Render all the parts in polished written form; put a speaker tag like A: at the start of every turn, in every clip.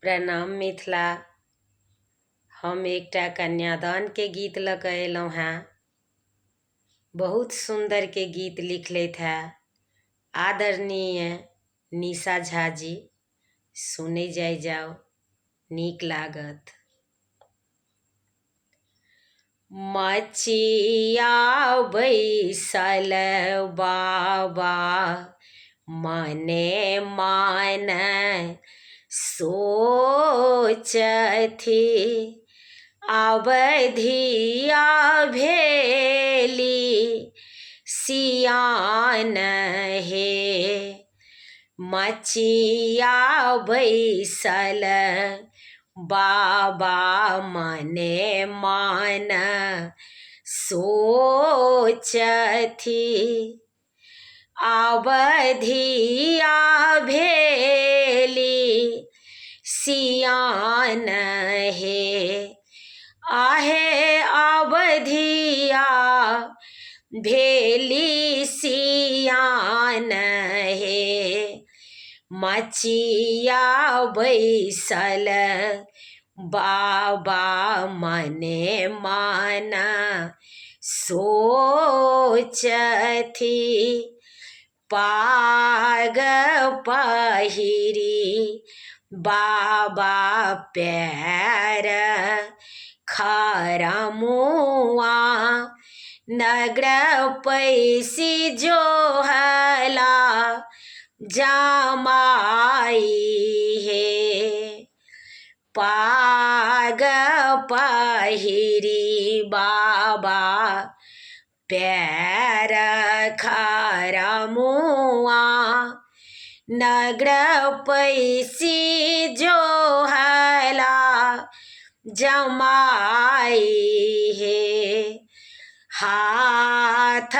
A: प्रणाम मिथिला। हम एकटा कन्यादानके गीत लऽ कऽ अयलहुँ हेँ। बहुत सुन्दरके गीत लिखलथि हेँ आदरणीय निशा झा जी। सुनै जाइ जाउ, नीक लागत। मचिया बैसल बाबा मने मन सोचथि, अवधिया भेली सियान हे। मचिया बैसल बाबा मने मन सोचथि, अवधिया भेली सियान हे। आहे अवधिया भेली सियान हे। मचिया बैसल बाबा मने मन सोचथि, पाग पहिरी बाबा पैर खरमुआ, नगर पैसी जोहला जमाई हे। पाग पहिरी बाबा पैर खरमुआ, नगर पैसी जोहला जमाई हे। हाथ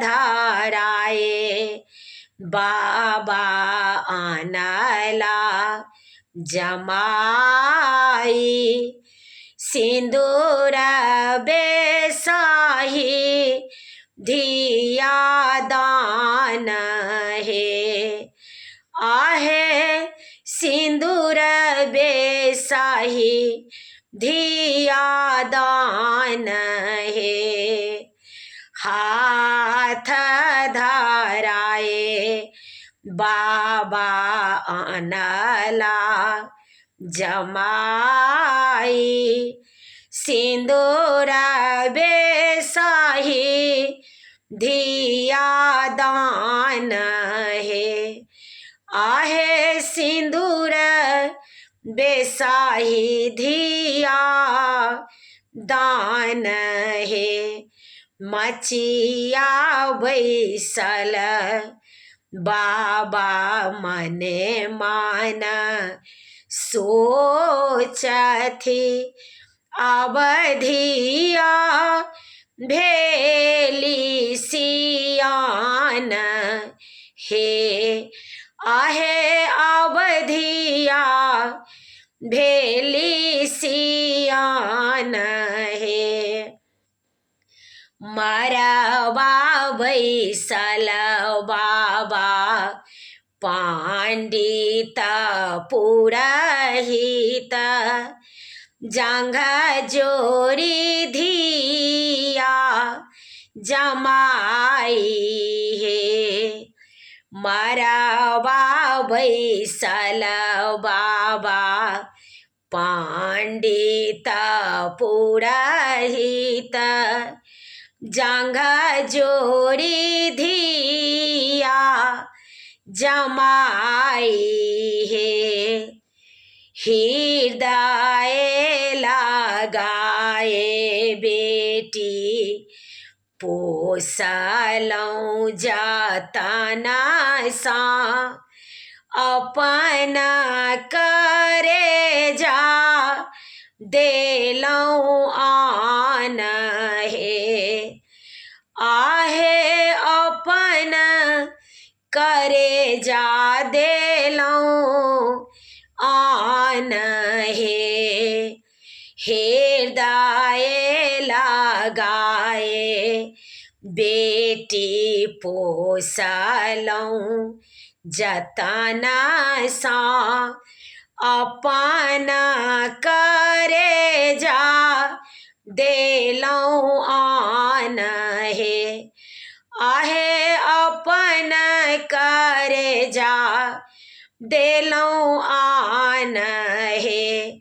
A: धराए बाबा आनला जमाई, सिन्दूर बेसाही धिया दान हे। आहे सिन्दूर बेसाही धिया दान हे। हाथ धराए बाबा आनला जमाई, सिन्दूर बेसाही धिया दान हे। आहे सिन्दूर बेसाही धिया दान हे। मचिया बैसल बाबा मने मन सोचथि, अवधिया भेली सियान हे। आहे अवधिया भेली सियान हे। मरबा बैसल बाबा पाण्डित पुरहित, जाँघ जोड़ी धिया जमाई हे। मरबा बैसल बाबा पाण्डित पुरहित, जाँघ जोड़ी धिया जमाई हे। हृदय लगाए बेटी पोसलहुँ जतनसँ, अपन करे जा देलहुँ आन हे। आहे अपन करे जा देलहुँ आन हे। हृदय लगाए बेटी पोसलहुँ जतनसँ, अपन करे जा देलहुँ आन हे। आहे अपन करे जा देलहुँ आन हे।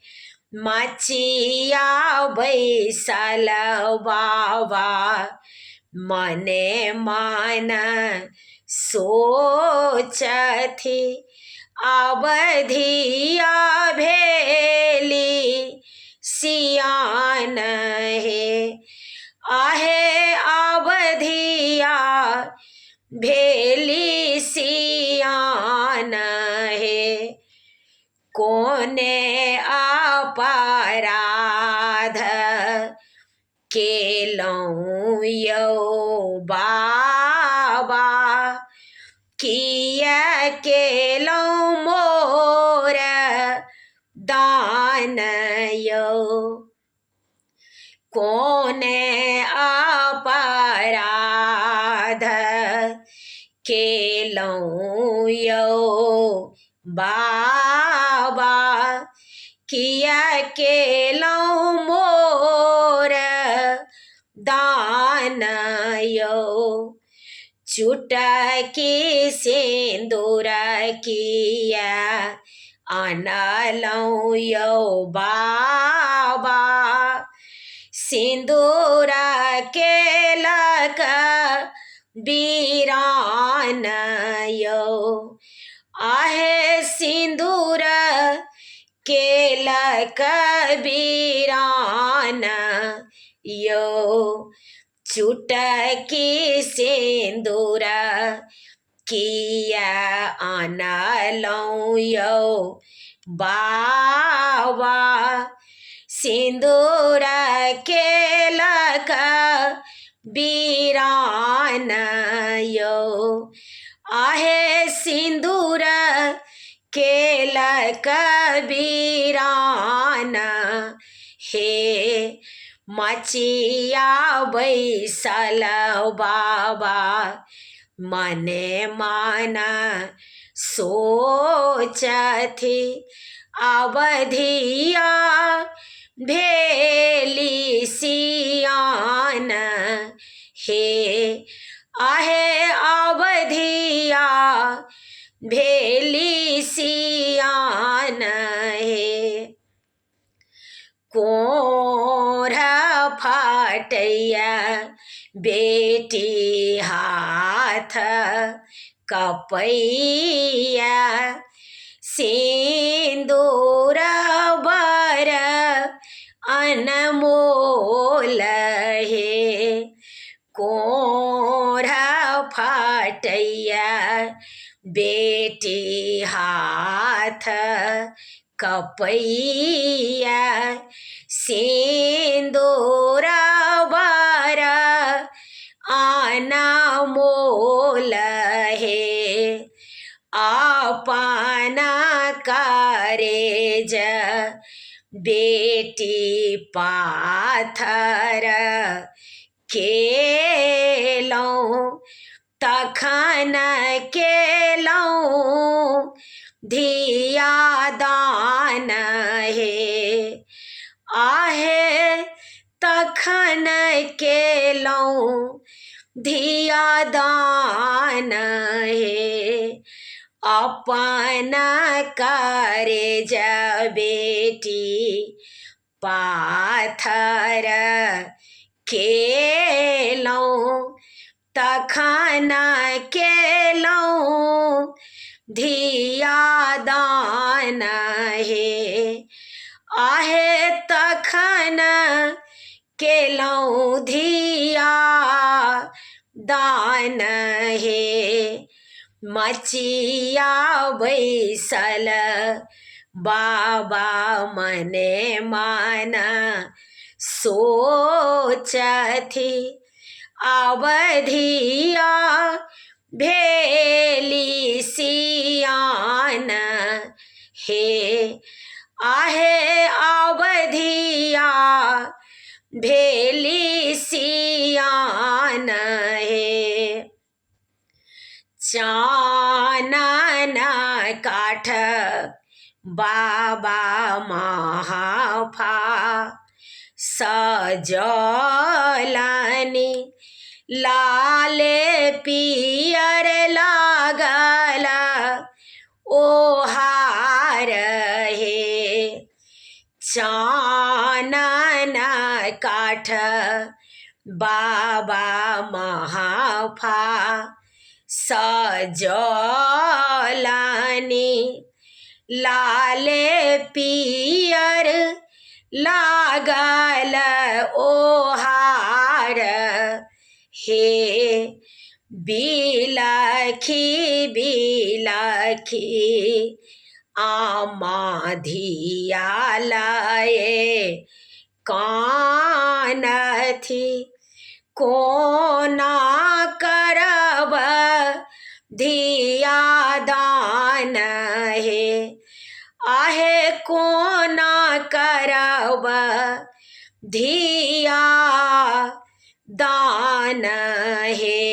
A: मचिया बैसल बाबा मने मन सोचथि, अवधिया भेली सियान हे। आहे अवधिया भेली सियान हे। कोने अपराध केलहुँ यौ बाबा, किया केलहुँ मोर दान यौ। कोने अपराध केलहुँ यौ बाबा, किया केलहुँ मोर दान यौ। चुटकी सिन्दूर किया अनलहुँ यौ बाबा, सिन्दूर केलक बीरान यौ। आहे सिन्दूर केलक बीरान यौ। चुटकी सिन्दूर किया अनलहुँ यौ बाबा, सिन्दूर केलक बीरान यौ। आहे सिन्दूर केलक बीरान हे। मचिया बैसल बाबा मने मन सोचथि, अवधिया भेली सियान हे। आहे अवधिया भेली सियान हे। कोढ़ फाटैया बेटी हाथ कपैया, सिन्दूर बर अनमोल हे। कोढ़ फाटैया बेटी हाथ कपैया, सिन्दूर बर अनमोल हे। अपन करेज बेटी पाथर केलहुँ, तखन केलहुँ धिया दान हे। आहे तखन केलहुँ धिया दान हे। अपन करेज बेटी पाथर केलहुँ, तखन केलहुँ धिया दान हे। आहे तखन केलहुँ धिया दान हे। मचिया बैसल बाबा मने मन सोचथि, अवधिया भेली सियान हे। आहे अवधिया भेली सियान हे। चानन काठ बाबा महाफा सजलनि। लाले पियर लागल ओहार हे, चानन काठ बाबा महाफा सजलनि। लाले पियर लागल ओहार हे, बिलखी बिलखी आमा धिया लए कानथि, कोना करब धिया दान हे, आहे कोना करब धिया दान हे,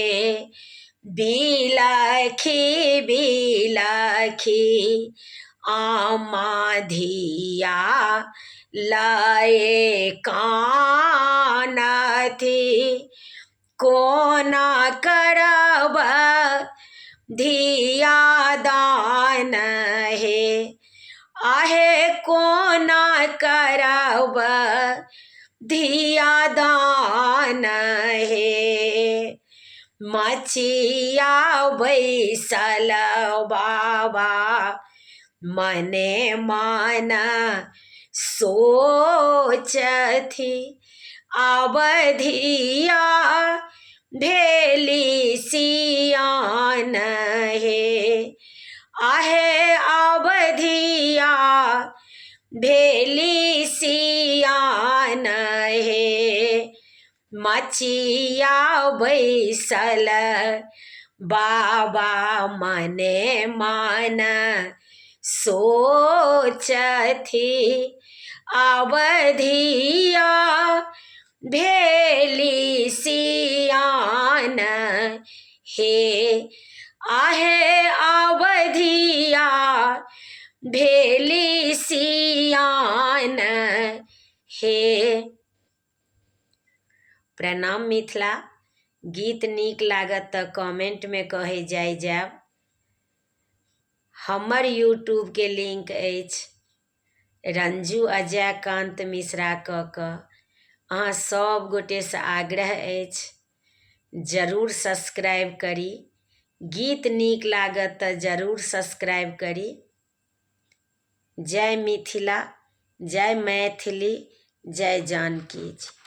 A: बिलखी बिलखी आमा धिया लए कानथि, कोना करब धिया दान हे, आहे कोना करब धिया दान हे। मचिया बैसल बाबा मने मन सोचथि, अवधिया भेली सियान हे, आहे अवधिया भेली सियान हे। मचिया बैसल बाबा मने मन सोचथि, अवधिया भेली सियान हे, आहे अवधिया भेली सियान हे। प्रणाम मिथिला। गीत नीक लागत तऽ कमेंटमे कहै जाइ जायब। हमर यूट्यूबके लिंक अछि रंजू अजय कान्त मिश्रा कऽ कऽ, अहाँ सब गोटेसँ आग्रह अछि जरूर सब्सक्राइब करी। गीत नीक लागत तऽ जरूर सब्सक्राइब करी। जय मिथिला, जय मैथिली, जय जानकी जी।